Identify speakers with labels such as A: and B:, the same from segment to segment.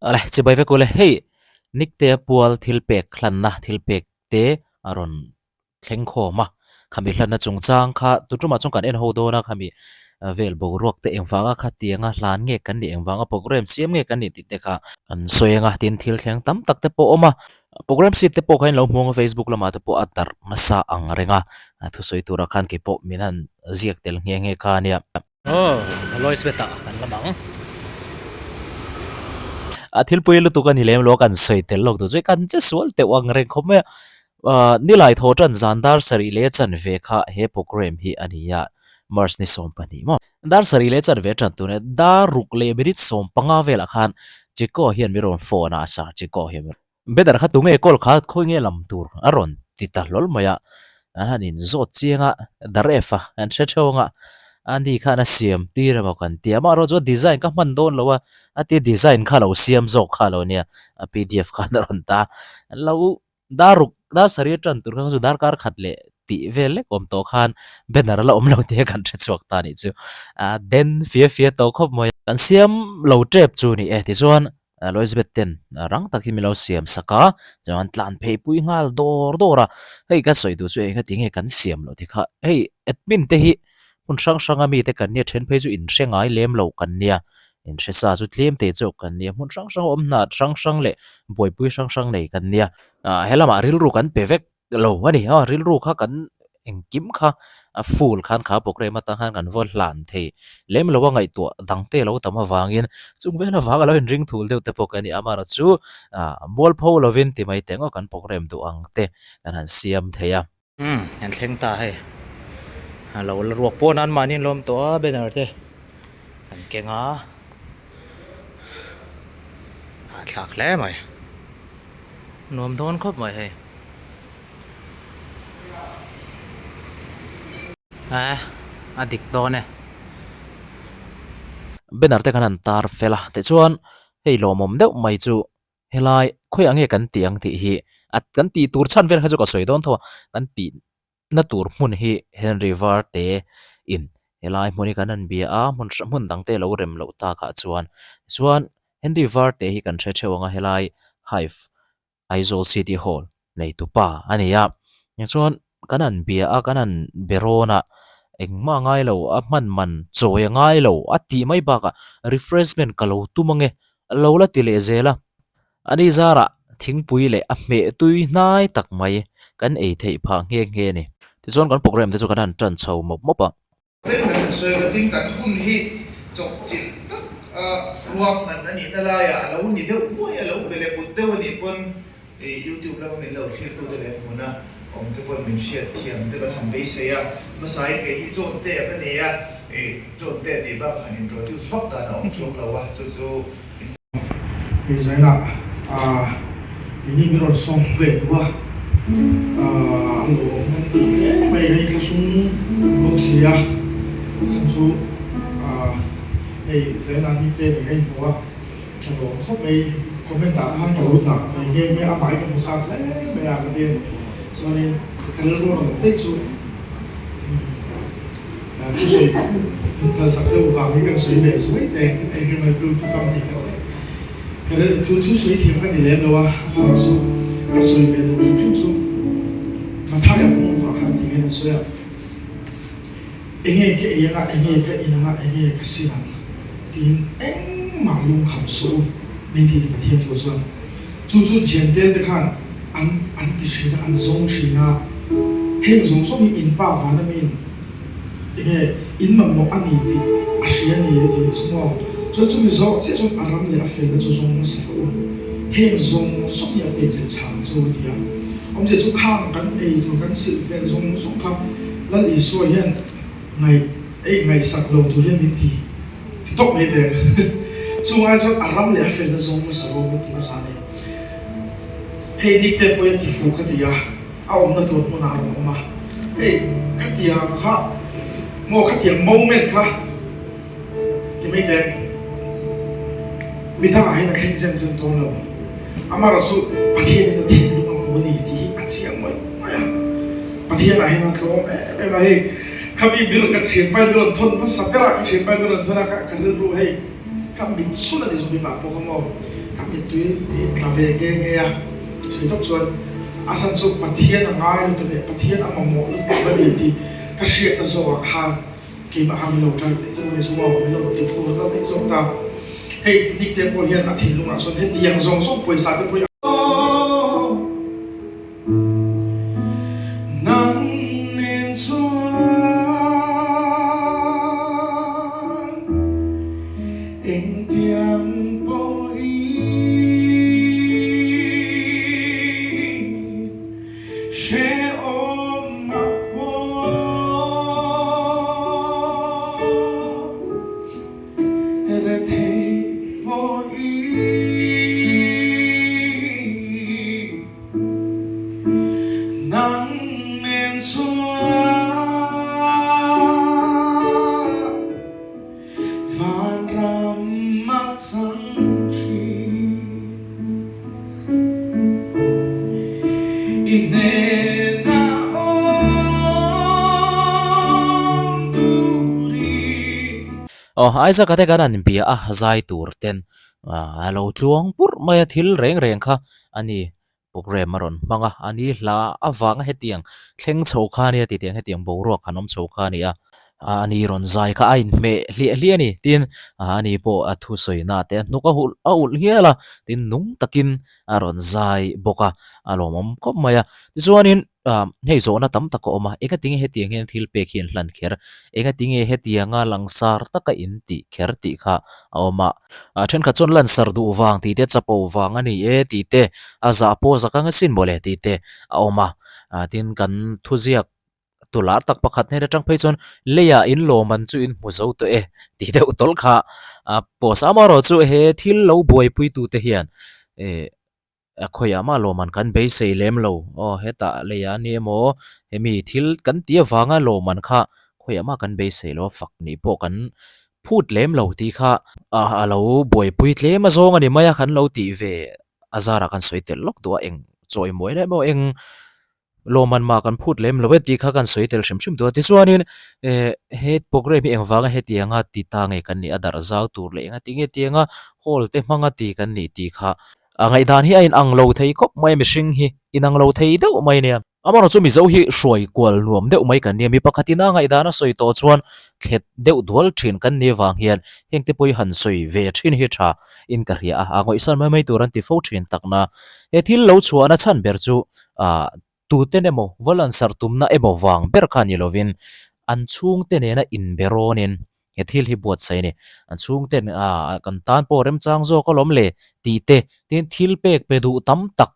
A: Awle chibai vek ule hei Niktea pual thil pek hlanna thil pek te a rawn thleng khawm a, khami hlanna chungchang kha tu tumah chuan kan en ho dawn a, khami vel boruak te engvanga khatianga hlan nge kan nih engvanga program siam nge kan nih tih te kha an sawi ang a, tin thil thleng tam tak te pawh a awm a, program sheet te pawh kha in lo hmu ang a facebook lamah te pawh a darh nasa ang reng a, thusawi turah khan keipawh min han ziak tel nghe nghe kha a nia. Aw, Lois Beta kan la bang. A thilpui lutuk a ni lem lo a, kan sawi tel lawk duh chu kan che sual teuh ang reng khawp mai a. Ahh nilai thaw tan zan dar sarih leh chanve kha he program hi a ni a, March ni 12 maw. Dar sarih leh chanve tan tun e, dar ruk leh minute 15 velah khan Chico hian min rawn phone a, Sir Chico hian min. Banner kha tunge call kha khawi nge lam tur a rawn ti ta hlawl mai a, an han in zawt chiang a, the ref a an hre theuh ang a, ani khan a siam tir emaw kan ti a, amaherawh chu a design kha hman dawn lo a, a tia design kha lo siam zawk kha lo nia, a pdf khan a rawn ta a, lo dar ruk dar sarih atan tur kha chu darkar khat leh tih vel lek awm tawh khan banner a la awm lo tia kan hre chhuak ta anih chu, a den fia fia tawh khawp mai a. Kan siam lo tep chu ni e tichuan Elizabeth ten rang tak hi min lo siam sak a, chuan tlan phei pui nghal dawr dawr a, hei ka sawi duh chu eng ati nge kan siam loh ti kha, hei admin te hi hmun hrang hrang a mi te kan nia then phei chu in hre ngai lem lo kan nia, in hre sa chu tlem te chauh kan nia, hmun hrang hrang a awm hna hrang hrang leh buaipui hrang hrang nei kan nia, helamah rilru kan pe vek. Lo a ni a, rilru kha kan engkim kha a full khan kha program atang khan kan vaw hlan thei lem lo a ngaihtuah dang te lo tam avangin chung vel avang a lo inring thul deuh te pawh ka ni a, amaherawh chu ah mualpho lovin ti mai teh ngawt kan program duh ang te kan han siam thei a.
B: Umm an thleng ta hei, a lo la ruak pawh nan mahni an lawm tawh a banner te an keng a, hahthlak hle mai. Nuam dawn khawp mai hei. Eh a dik dawn e.
A: Banner te kan han tar fel a tichuan hei lawmawm deuh mai chu helai khawiah nge kan tih ang tih hi a kan tih tur chhan vel kha chu ka sawi dawn tho a kan tih na tur hmun hi Henry Varte in helai hmun hi kan han bia a hmun hrang hmun dang te lo rem loh takah chuan chuan Henry Varte hi kan hre theuh ang a helai Hive Aizawl City Hall nei tu pa a ni a tichuan kan han bia a kan han be rawn a engmah a ngai lo a hman man chawi a ngai lo a tih mai bakah refreshment ka lo tum ange lo la ti leh zel a. A ni zarah thingpui leh a hmeh tui hnai tak mai kan ei theih phah nghe nghe a ni. Tichuan kan program te chu kan han tan chho mawp mawp a.
C: Rin kan han sawi vatin kan hun hi chawpchilh tak a ruahman a nihna laiah a lo ni deuh muai a, lo be leh but deuh a nih pawn YouTube lama min lo thlirtute leh hmuna awm te pawn min hriat thiam te kan han beisei a. Hmasain kei hi John Te a ka nei a, John Te tih bakah han introduce vak dan a awm chuang lo a, chu chu
D: Hei zainah keini min rawn sawm ve duh a, a lo awm an tih hle mai ka inthlahrung bawk si a, chhan chu hei zainah ni te nen ka inhmu a, ka lawm khawp mai, comment ah khan ka lo dah ve nghe nghe a, amah hi ka hmu chak hle mai a ka ti a, chuanin ka rilru a rawn awm daih chu. Thusawi inphalsak deuh vang hi kan sawi ve zuai teh eng emaw chu thu kam tih deuh leh ka rilru thu thusawi thiam ka ti lem lo a, amaherawh chu ka sawi ve duh hrim hrim chu Mathaia pawh kha khan ti hian a sawi a, enge ka ei anga enge ka in anga enge ka sin ang tiin engmah lungkham suh u min ti ni Pathian thu chuan chu chu Jentail te khan an an ti thin a an zawng thin a heng zawng zawng hi in pa van a min Enge in mamawh a ni tih a hria ni a ti ni chu maw? Chuan chumi zawk chiah chuan a ram leh a felna chu zawng hmasa rawh u. Heng zawng zawng hi a pek leh chhang chu a ti a. Awmzia chu khang kan ei tur kan silh vel zawng zawng kha Lal Isua hian ngaih ei ngaihsak lo tur hian min ti ti tawp mai teh. Chung ai chuan a ram leh a felna zawng hmasa rawh u min ti hmasa a ni. Hei Nikte pawhin a ti fuh kha ti a. A awmna tur hmunah a rawn awm a, hei khatiang kha maw khatiang moment kha ti mai teh midangah hian a thleng zen zen dawn lo, amaherawh chu Pathianin a thinlung a hmu a ni tih hi a chiang ngawih ngawih a, Pathianah hian a tlawm em em a, hei khami bil ka thianpa in min rawn thawn hmasa ber a, ka thianpa in min rawn thawn a ka rilru hei ka mit sul a ni chu keimah pawh kha maw. a mittui tla ve nghe nghe a. Sawi tawp chuan a chhan chu Pathian a ngai lutuk leh Pathian a mamawh lutuk a ni tih ka hriatna zawkah khan keimah kha min lo try daih zawk a ni chu maw, min lo ti phur ta daih zawk ta. Hei Nick te pawh hian a thinlungah chuan hetiang zawng zawng pawisa te pawh hi a. Nang nen chuan engtiang pawhin hrehawm a pawh Rethei pawhin nang nen chuan vanram a chang thin. I hnenah awm turin.
A: Aw, Isaac-a te kan han bia a, zai tur ten a lo tluang purh mai a, thil reng reng kha a ni. Programme a rawn hmang a, a ni hla avanga hetiang thleng chho kha a nia tih tiang hetiang boruak han awm chho kha a ni a, a ni rawn zai kha a inhmeh hliah hliah a ni. Tin, a ni pawh a thusawi na te a hnuk a hulh a ulh hial a, tin nung takin a rawn zai bawk a, a lawmawm khawp mai a. Tichuanin hei zawhna tam tak a awm a, engatinge hetiang hian thil pek hi an hlan kher? Engatinge hetianga langsar taka in tih kher tih kha a awm a. A thenkhat chuan lansar duh vang tih te, chapo vang a ni e tih te, a zah pawh zak ang asin mawle tih te a awm a. Tin, kan thuziak tular tak pakhat hnen atang phei chuan leiah in lawm an chu in hmu zo tawh e tih deuh tawlh kha a post a. Amaherawhchu he thil lo buaipuitute hian eh A khawiah mah lawmman kan beisei lem lo. Aw hetah leiah a ni emaw hemi thil kan tih avanga lawmman kha khawiah mah kan beisei lo a fak nih pawh kan phut lem lo tih kha a lo buaipui tlem a zawng a ni mai a kan lo tih ve a zarah kan sawi tel lawk duh a eng chawimawi leh emaw eng Lawmman mah kan phut lem lo e tih kha kan sawi tel hrim hrim duh a. Tichuanin eh he programme hi engvanga hetianga ti ta nge kan nih a darh zau tur leh enga tinge tianga hall te hmanga ti kan nih tih kha a ngaihdan hi a inang lo thei khawp mai a mihring hi inang lo thei deuh mai nia. Amaherawhchu Mizo hi hruai kual nuam deuh mai kan nia mi pakhatin a ngaihdan a sawi tawh chuan thlet deuh dual thin kan nih avang hian hengte pawh hi han sawi ve thin hi tha in ka hria a, a ngawihsan mai mai tur an ti fo thin takna. He thil lo chhuahna chhan ber chu ah tuten emaw va lansar tumna emaw vang ber kha ni lovin an chhungte nena inbe rawnin he thil hi buatsaih a ni. An chhungten ah kan tan pawh remchang zawk alawm le tih te, tin thil pek pe duh tam tak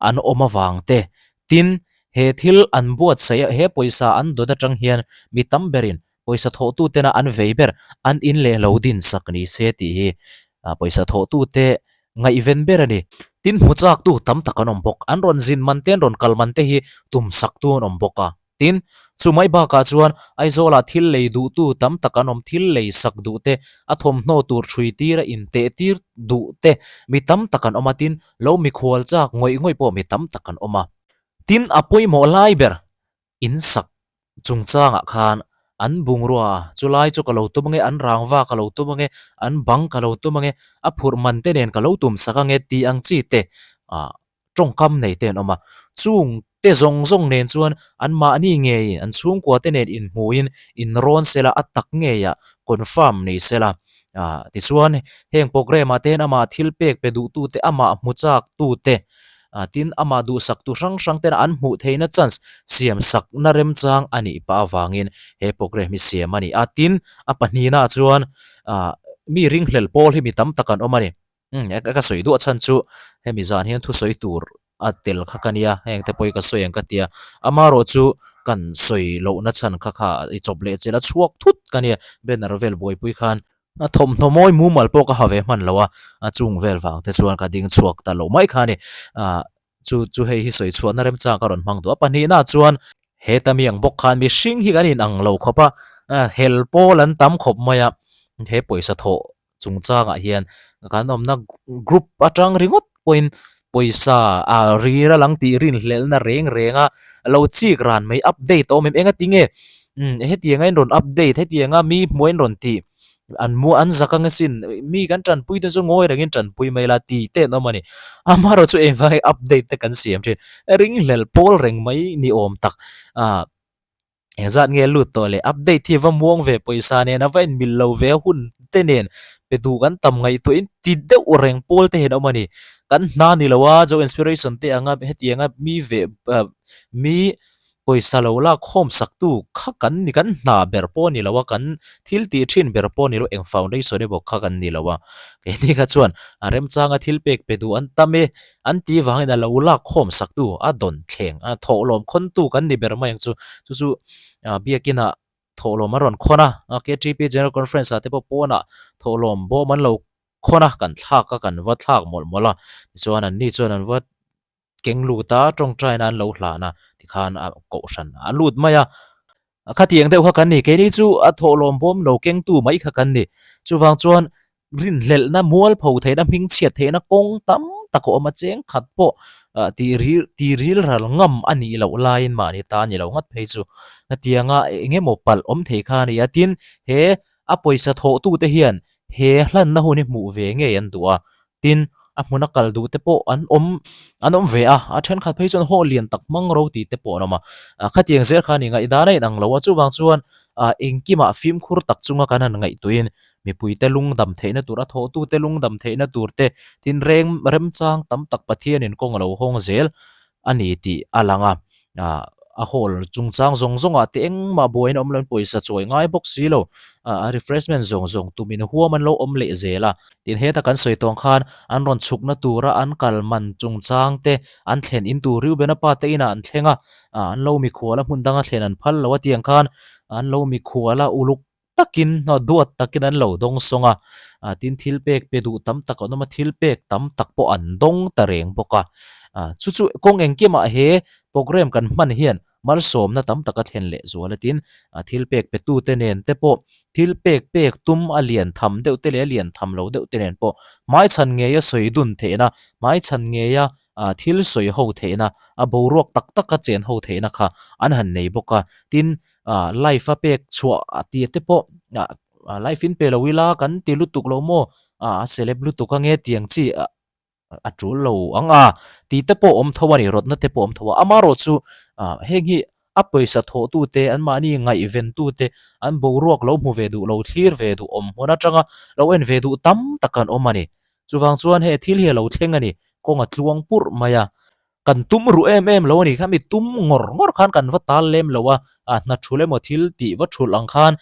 A: an awm avang te, tin he thil an buatsaih a he pawisa an dawt atang hian mi tam berin Pawisa thawhtutena an vei ber, an in leh lo din sak ni se tih hi pawisa thawhtute ngaihven ber a ni. Tin, hmu chaktu tam tak an awm bawk. An rawn zin man te, an rawn kal man te hi tum saktu an awm bawk a. Tin, chu mai bakah chuan Aizawlah thil lei duhtu tam tak an awm, thil lei sak duh te, a thawmhnaw tur ṭhui tir a inteh tir duh te mi tam tak an awm a. Tin, lo mikhual chak ngawih ngawih pawh mi tam tak an awm a. Tin, a pawimawh lai ber in sak chungchangah khan an bungrua chu lai chu ka lo tum ange, an rangva ka lo tum ange, an bang ka lo tum ange, a phurh man te nen ka lo tum sak ange tih ang chi te ah tawngkam nei te an awm a. Chung te zawng zawng nen chuan an mahni ngei an chhungkua te nen inhmuhin inrawn sela a tak ngeiah confirm nei sela ah tichuan heng programme ah te hian amah thil pek pe duh tute amah hmu chak tute Tin, amah duhsaktu hrang hrang tena an hmuh theihna chance siam sakna remchang a nih pah avangin he programme hi siam a ni a. Tin, a pahnihnaah chuan mi ringhlel pawl hi mi tam tak an awm a ni. Ka sawi duah chhan chu hemi zan hian thusawi tur a tel kha ka nia, heng te pawh hi ka sawi ang ka tia. Amaherawh chu kan sawi lohna chhan kha kha i chawp leh chilh a chhuak thut ka nia, banner vel buaipui khan A thawmhnaw mawi mumal pawh ka ha ve hman lo a, a chung vel vang te chuan ka ding chhuak ta lo mai kha a ni. Ah chu chu hei hi sawi chhuahna remchang ka rawn hmang duh a. Pahnihna chuan heta mi ang bawk khan mihring hi kan inang lo khawp a, hel pawl an tam khawp mai a, he pawisa thawh chungchangah hian kan awmna group atang ringawt pawhin pawisa a rir a lang tih rinhlelhna reng reng a lo chik ran mai update a awm em? Enga tinge hetianga in rawn update hetianga mi hmuh a in rawn tih. An mu an zak ang asin, mi kan tanpui te chu ngawi rengin tanpui mai la ti te an awm a ni. Amaherawh chu engvang hi update te kan siam thin, ringhlel pawl reng mai ni awm tak ah engzat nge lut tawh le update hi va muang ve pawisa nen a va inmil lo ve a hun te nen pe duh kan tam ngaihtuahin ti deuh reng pawl te hi an awm a ni. Kan hna ni lo a Zo Inspiration te anga hetianga mi ve ah mi Pawisa lo lak khawm saktu kha kan ni, kan hna ber pawh a ni lo a, kan thil tih thin ber pawh a ni lo, eng foundation emaw kha kan ni lo a. Keini kha chuan a remchanga thil pek pe duh an tam e, an tih vangin a lo lak khawm saktu a dawn thleng a, thawhlawm khawntu kan ni ber mai ang chu. Chu chu biakinah thawhlawm an rawn khawn a, KTP General Conference ah te pawh pawnah thawhlawm bawm an lo khawn a, kan thlak a, kan va thlak mawlh mawlh a, tichuan anni chuan an va keng lut a, tawngtaina an lo hlan a, tikhan a kohhran a lut mai a. Khatiang deuh kha kan ni, keini chu a thawhlawm bawm lo kengtu mai kha kan ni. Chuvang chuan rinhlelhna mualpho theihna hmingchhiat theihna kawng tam tak a awm a, cheng khat pawh tih ril tih ril ral ngam a nih loh laiin mahni ta a ni lo ngat phei chu. Hetianga eng emaw palh awm thei kha a ni a, tin he a pawisa thawhtute hian he hlanna hun hi hmuh ve ngei an duh a, Tin, a hmuna kal duh te pawh an awm an awm ve a, a thenkhat phei chuan haw lian tak hmang ro tih te pawh an awm a. Khatiang zel kha a ni ngaihdan a inang lo a, chuvang chuan engkimah fimkhur tak chunga kan han ngaihtuahin mipuite lungdam theihna tur, a thawhtute lungdam theihna tur te, tin reng remchang tam tak Pathianin kawng a lo hawng zel a ni tih a lang a, a hall chungchang zawng zawngah te engmah buaina awm loin pawisa chawi ngai bawk si lo, a refreshment zawng zawng tumin huam an lo awm leh zel a. Tin heta kan sawi tawng khan an rawn chhukna tura an kal man chungchang te an thlen in tur Reuben-a pa te inah an thleng a, an lo mikhual a hmun danga thlen an phal lo a tiang khan an lo mikhual a uluk takin duat takin an lo dawng sawng a, tin thil pek pe duh tam tak an awm a, thil pek tam tak pawh an dawng ta reng bawk a, chu chu kawng engkimah he program kan hman hian malsawmna tam tak a thlen leh zual a tin thil pek pe tute nen te pawh thil pek pek tum a lian tham deuh te leh a lian tham lo deuh te nen pawh hmaichhan ngeia sawi dun theihna hmaichhan ngeia thil sawi ho theihna a boruak tak taka chen ho theihna kha an han nei bawk a, tin ah life a pek chhuah a tih te pawh ah life in pe lo ila kan ti lutuk lo maw ah a celeb lutuk ange tiang chi ah a tul lo ang a tih te pawh awm tho a ni rawtna te pawh awm tho a amaherawh chu ah heng hi a pawisa thawh tu te an mahni ngaihven tu te an boruak lo hmu ve duh lo thlir ve duh awm hmun atanga lo en ve duh tam tak an awm a ni chuvang chuan he thil hi a lo thleng a ni kawng a tluang purh mai a. Kan tum ruh em em lo a ni kha, mi tum ngawr ngawr khan kan va tal lem lo a, a hna thul emaw thil tih va thulh ang khan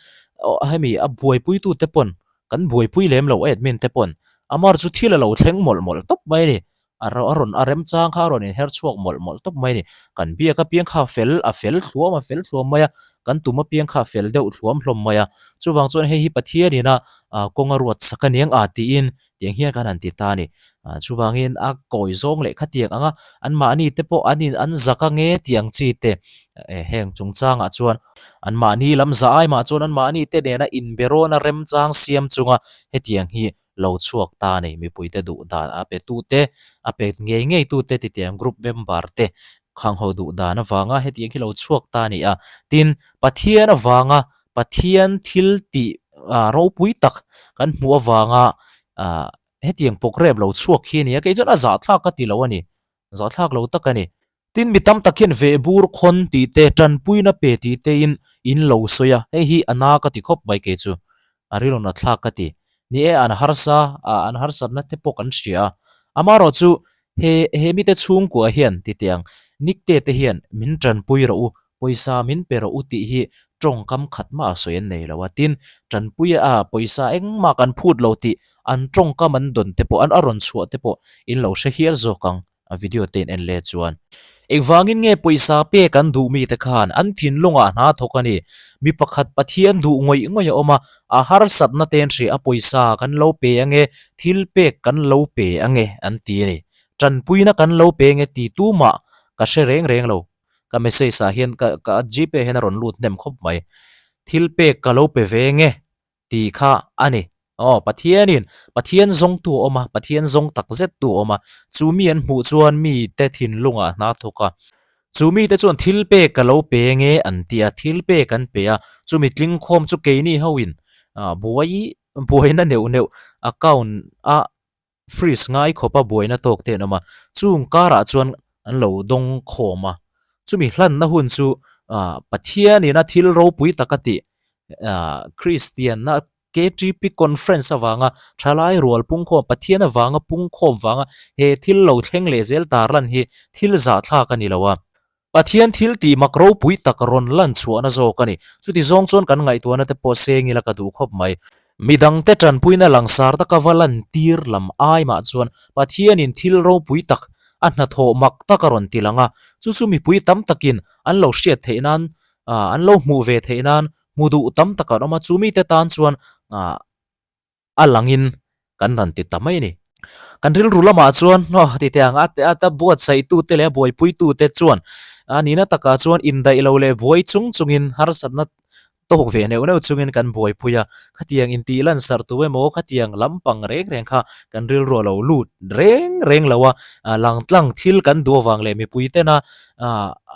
A: hemi a buaipuitu te pawn kan buaipui lem lo admin te pawn amar chu thil a lo thleng mawlh mawlh tawp mai a ni, a rawn a remchang kha a rawn inher chhuak mawlh mawlh tawp mai a ni, kan biak apiang kha a fel a fel thluam a fel thluam mai a, kan tum apiang kha a fel deuh thluam hlawm mai a, chuvang chuan hei hi Pathianin a kawng a ruat sak aniang a tiin Tiang hian kan han ti ta a ni. Chuvangin a kawi zawng leh khatiang anga anmahni te pawh an in an zak ange tih ang chi te heng chungchangah chuan anmahni lam za ai mah chuan anmahni te nena inberawna remchang siam chunga hetiang hi lo chhuak ta a ni. Mipuite duh dan a pe tute, a pe ngei ngei tute titiang group member te khang ho duh dan avanga hetiang hi lo chhuak ta a ni a. Tin, Pathian avanga Pathian thil tih ropui tak kan hmuh avanga hetiang programme lo chhuak hi a ni a, kei chuan a zahthlak ka ti lo a ni, zahthlak lo tak a ni. Tin, mi tam tak hian vehbur khawn tih te, tanpuina pe tih te in in lo sawi a, hei hi a na ka ti khawp mai kei chu, a rilrawn a thlak ka ti. Ni e, an harsa a, an harsatna te pawh kan hria a, amaherawh chu he he mite chhungkua hian titiang Nikte te hian min tanpui rawh u, Pawisa min pe rawh u tih hi tawngkam khat mah a sawi an nei lo a, tin, tanpui a pawisa engmah kan phut lo tih an tawngkam an dawn te pawh an a rawn chhuah te pawh in lo hre hial zawk ang a video te in en let chuan. Engvangin nge pawisa pek an duh mite khan an thinlungah hna thawk a ni? Mi pakhat Pathian duh ngawih ngawih a awm a, a harsatna te an hria a pawisa kan lo pe ange, thil pek kan lo pe ange an ti a ni. Tanpuina kan lo pe ange ti tumah ka hre reng reng lo. Ka message ah hian ka ka gpay hian a rawn lut hnem khawp mai. Thil pek ka lo pe ve nge tih kha a ni. Aw Pathianin Pathian zawngtu a awm a, Pathian zawng tak zet tu a awm a, chu mi an hmuh chuan mite thinlungah hna thawk a. Chu mite chuan thil pek ka lo pe nge an ti a, thil pek an pe a, chumi tlingkhawm chu keini hoin buai. buaina neuh neuh account a freeze ngai khawpa buaina tawk te an awm a, chung karah chuan an lo dawng khawm a, chumi hlanna hun chu ah Pathianin a thil ropui tak a tih ah Kristianna KTP Conference avanga thalai rual pungkhawm Pathian avanga pungkhawm vanga he thil lo thleng leh zel tarlan hi thil zahthlak a ni lo a. Pathian thil tih mak ropui tak rawn lan chhuahna zawk a ni. Chuti zawng chuan kan ngaihtuahna te pawh seng ila ka duh khawp mai. Midangte tanpuina langsar taka va lan tir lam ai mah chuan Pathianin thil ropui tak, a hnathawh mak tak a rawn ti lang a. Chu chu mipui tam takin an lo hriat theih nan, an lo hmuh ve theih nan hmu duh tam tak an awm a. Chu mite tan chuan a langin kan rawn ti ta mai a ni. Kan rilru lamah chuan aw ti teh ang a a buatsaih tute leh a buaipuitute chuan a nihna takah chuan indaih lo leh buai chung chungin harsatna tawk ve neuh neuh chungin kan buaipui a, khatiang intih lansarh tu emaw khatiang lampang reng reng kha kan rilru a lo lut reng reng lo a, langtlang thil kan duh avang leh mipui tena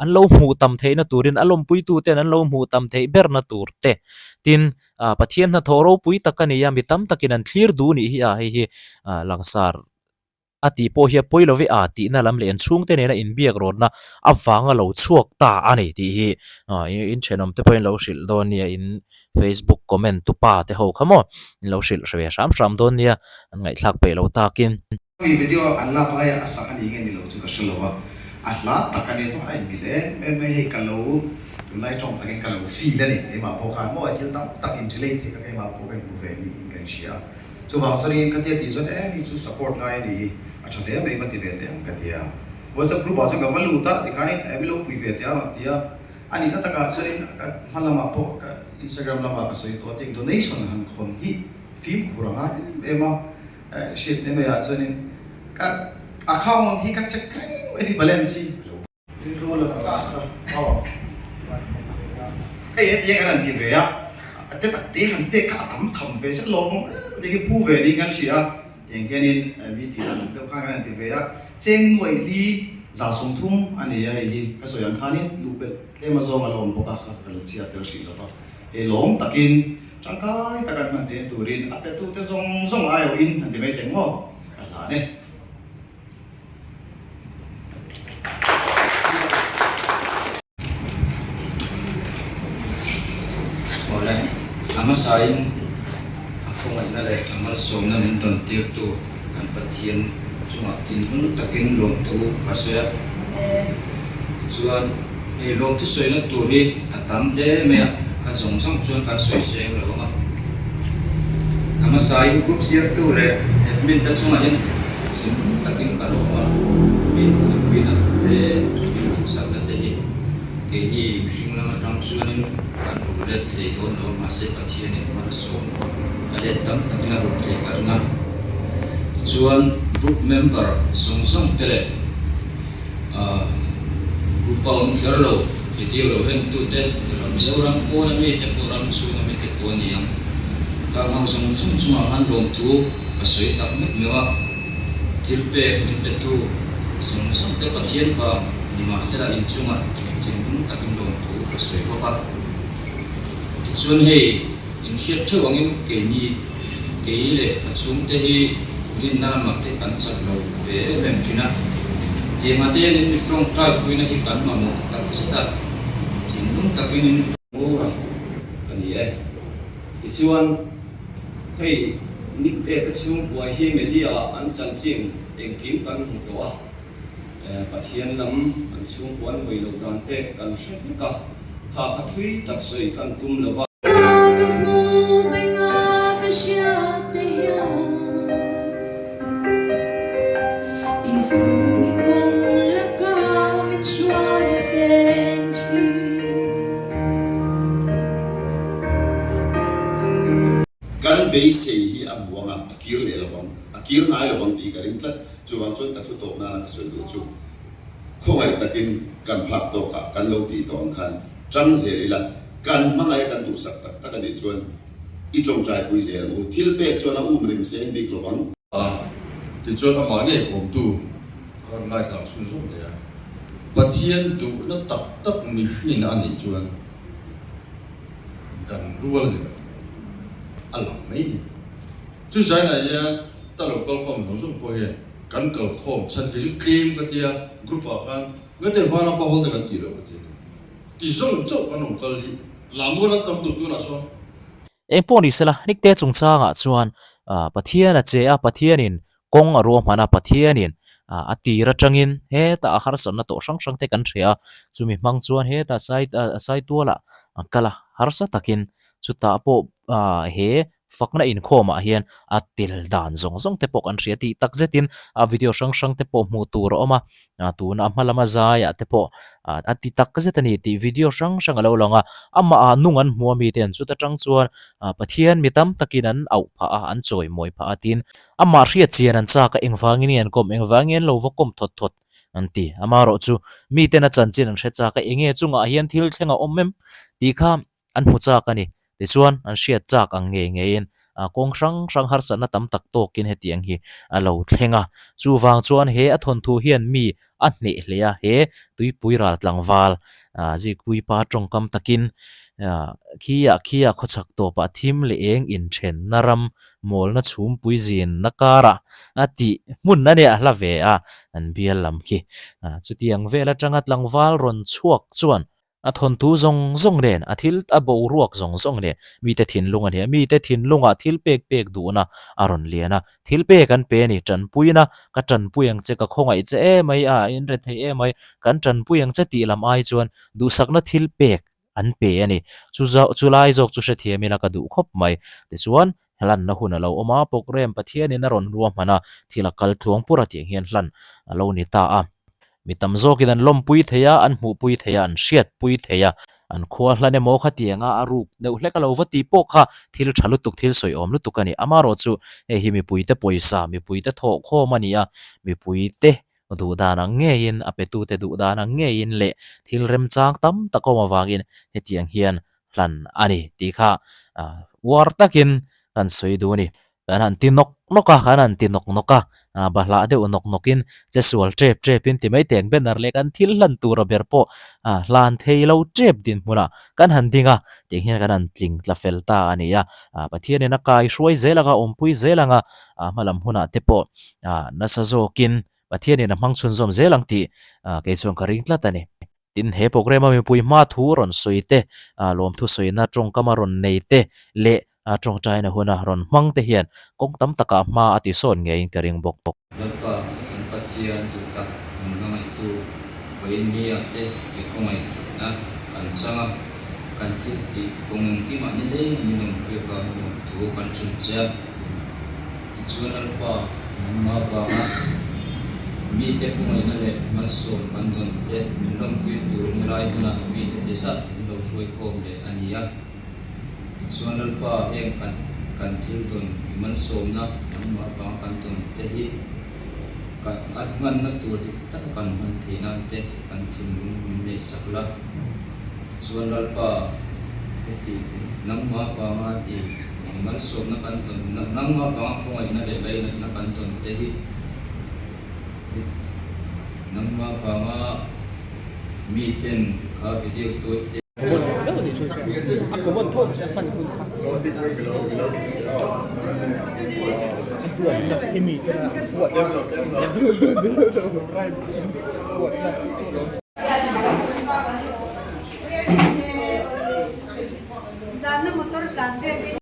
A: an lo hmuh tam theihna turin a lawmpuituten an lo hmuh tam theih berna tur te tin Ah Pathian hnathawh ropui tak a ni a, mi tam takin an thlir duh nih hi a, hei hi ah langsar a tih pawh hi a pawi lo ve a tihna lam leh an chhungte nena inbiak rawtna avanga lo chhuak ta a ni tih hi ah in thenawm te pawhin lo hrilh dawn nia in Facebook comment tu pa te ho kha maw in lo hrilh ve hram hram dawn nia an ngaihthlak peih lo takin.
E: Mi video an lak laia a sak a ni nge ni lo chu ka hre lo a, a hla tak a ni pawh a inmil em em mai hei ka lo tunlai tawng takin ka lo feel a ni keimah pawh khan maw thil tam tak in relate thei kha keimah pawh ka inhmu ve niin ka inhria a, chuvang chuanin ka tia tih chuan e hei chu support ngai a ni hi a tha hle mai va ti ve teh ang ka ti a, WhatsApp group ah chuan ka va lut a tikhanin e mi lo pui ve teh a rawn ti a, a nihna takah chuanin ka hma lamah pawh ka Instagram lamah ka sawi tawh a tiang donation han khawn hi fimkhur a ngai em em a. Hriat mai maiah chuanin ka account hi ka check reng mai ni balance hi a lo rilru la ka zah kha aw hei heti hian kan han ti ve a a te tak te han pek kha a tam tham ve zet lawm awm em ti hi phu ve niin kan hria a tiang hianin mi tih dan deuh khan kan han ti ve a cheng nuaih li 30 a ni a hei hi ka sawi ang khanin luh belh tlem azawng a lo awm bawk a ka lo chhiar tel hrih lo va. He lawm takin tangkai taka hman theihna turin a petute zawng zawng aiawhin han ti mai teh maw ka hlan e.
F: Awle, a hmasain a khawngaihna leh a malsawmna min dawn tirtu kan Pathian chungah thinlung takin lawmthu ka sawi a. Tichuan. Hei lawmthu sawina tur hi a tam hle mai a, a zawng zawng chuan kan sawi seng lo ang a. A hmasain group ziaktu leh admin te chungah hian thinlung takin ka lawm a, min puipuina te, min duhsakna te hi keini mihring lam atang chuanin kan rul let thei dawn lo a, mahse Pathianin malsawm a let tam takin a rul theih ka ring a. Tichuan group member zawng zawng te leh. Group a awm kher lo, video lo en tu te, Mizoram pawn a mi te pawh ram chhung a mi te pawh a ni ang. Ka nghak zawng chung chungah khan lawmthu ka sawi tak meuh meuh a, thil pek min pe tu zawng zawng te Pathian vang nimahsela inchungah thinlung takin lawmthu ka sawi bawk a. Tichuan hei inhriat theuh angin keini Kei leh ka chhungte hi rinna lamah te kan chak lo ve em em thin a, tiangah te hian in mi tawngtai puina hi kan mamawh tak zet a, thinlung takin in.
G: Ngura ka ni e. Tichuan, hei Nick te ka chhungkua hi media ah an chanchin engkim kan hmu tawh a, Pathian lam an chhungkua an hawi loh dan te kan hre vek a, kha kha thui tak sawi khan tum lo va.
H: Ka ka hmu benga ka hriat te hian Isu i kawng laka min hruai peng thin.
I: Kan beisei hi a muang a, a kir leh lovang, a kir ngai lovang tih ka ring tlat. Chuvang chuan ka thu tawp nana ka sawi duh chu khawngaih takin kan phak tawkah kan lo tih tawh ang khan tang zel ila, Kan hmangaih a kan duhsak tak tak a nih chuan i tawngtai pui zel ang u. Thil pek chuan a um ring seng bik lo vang.
J: A, tichuan amah ngei kawmtu ka rawn ngaithla ang chhun zawm leh a. Pathian duhna tak tak mihrin a nih chuan dan rual a ni lo, a lang mai ni. Chu zainah hian ta lo kal khawm zawng zawng pawh hian kan kal khawm chhan kei chu tlem ka tia group ah khan ngate vana pa hawl te kan tih loh ka ti a ni. Ti zawng chauh kan rawn kal hi lammual an tam tuk tunah sawn.
A: Eng pawh ni sela, Nikte chungchangah chuan Pathian a che a, Pathianin kawng a ruahman a, Pathianin a tir atangin hetah a harsatna tawh hrang hrang te kan hria a, chumi hmang chuan hetah Saitualah a kal a, harsa takin chutah pawh he Fakna inkhawmah hian a tel dan zawng zawng te pawh kan hria tih tak zetin a video hrang hrang te pawh hmuh tur a awm a, tuna a hma lama zaiah te pawh a ti tak zet a ni tih video hrang hrang a lo lang a, amah ah nung an hmu a mi ten chuta tang chuan Pathian mi tam takin an auh phah a, an chawimawi phah a tin amah hriat chian an chak a engvangin nge an kawm engvangin an lo va kawm thawt thawt an ti. Amaherawh chu miten a chanchin an hre chak a enge chungah hian thil thleng a awm em tih kha an hmu chak a ni. Tichuan, an hriat chak ang ngei ngeiin kawng hrang hrang harsatna tam tak tawkin hetiang hi a lo thleng a. Chuvang chuan he a thawnthu hian mi a hneh hle a, he tuipui ral tlangval Zikpuipa tawngkam takin khiah khiah khawchhak tawpah thim leh eng inthenna ram mawlna chhumpui zinna karah a tih hmun a nia a hla ve a, an bial lam khi. Chutiang vel atanga tlangval rawn chhuak chuan A thawnthu zawng zawng nen, a thil a boruak zawng zawng nen mite thinlung a ni a, mite thinlungah thil pek pek duhna a rawn lian a, thil pek an pe a ni, tanpuina ka tanpui ang che, ka khawngaih che emai a, in re thei emai, kan tanpui ang che tih lam ai chuan duhsakna thil pek an pe a ni, chu zau chu lai zawk chu hrethiam ila ka duh khawp mai, tichuan hlanna hun a lo awm a, programme Pathianin a rawn ruahman a, thil a kal tluang pur a tih ang hian hlan a lo ni ta a. Mi tam zawkin an lawmpui thei a, an hmuhpui thei a, an hriatpui thei a, an khua hlan emaw khatianga a ruk deuh hlek a lo va tih pawh kha thil tha lutuk, thil sawiawm lutuk a ni. Amaherawh chu hei hi mipuite pawisa, mipuite thawhkhawm a ni a, mipuite duhdan ang ngeiin, a petute duhdan ang ngeiin leh thil remchang tam tak awm avangin hetiang hian hlan a ni tih kha uar takin kan sawi duh a ni. Kan han ti nawk nawk a, kan han ti nawk nawk a, bahlah deuh nawk nawkin che sual tep tepin ti mai teng banner leh kan thil hlan tura ber pawh hlan thei lo tep dinhmunah kan han ding a, tiang hian kan han tling tla fel ta a ni a. Pathianin a kai hruai zel anga, awmpui zel anga, hmalam hunah te pawh nasa zawkin Pathianin a hmang chhunzawm zel ang tih kei chuan ka ring tlat a ni. Tin, he programme a mipui hma thu rawn sawi te, lawmthu sawina tawngkama rawn nei te leh tawngtaina huna rawn hmang te hian kawng tam takah hma a tisawn ngeiin ka ring bawk.
F: Lalpa, kan Pathian duh tak min hmangaihtu vawiin nia te i khawngaihna kan chang a, kan thil tih kawng engkimah ni leng min awmpui avangin lawmthu kan hrilh che a. Tichuan Lalpa, nangmah avanga mite khawngaihna leh malsawm kan dawn te min lawmpui turin helai hmunah mi heti zat min lo hruai khawm leh a ni a. Tichuan Lalpa, heng kan kan thil dawn i malsawmna nangmah avanga kan dawn te hi kan a hmanna tur dik taka kan hman theih nan te kan thinlung min neihsak la. Tichuan Lalpa, heti nangmah avanga ti malsawmna kan tawn, nangmah avanga khawngaihna leh lainatna kan tawn te hi nangmah avanga miten kha video tawi te,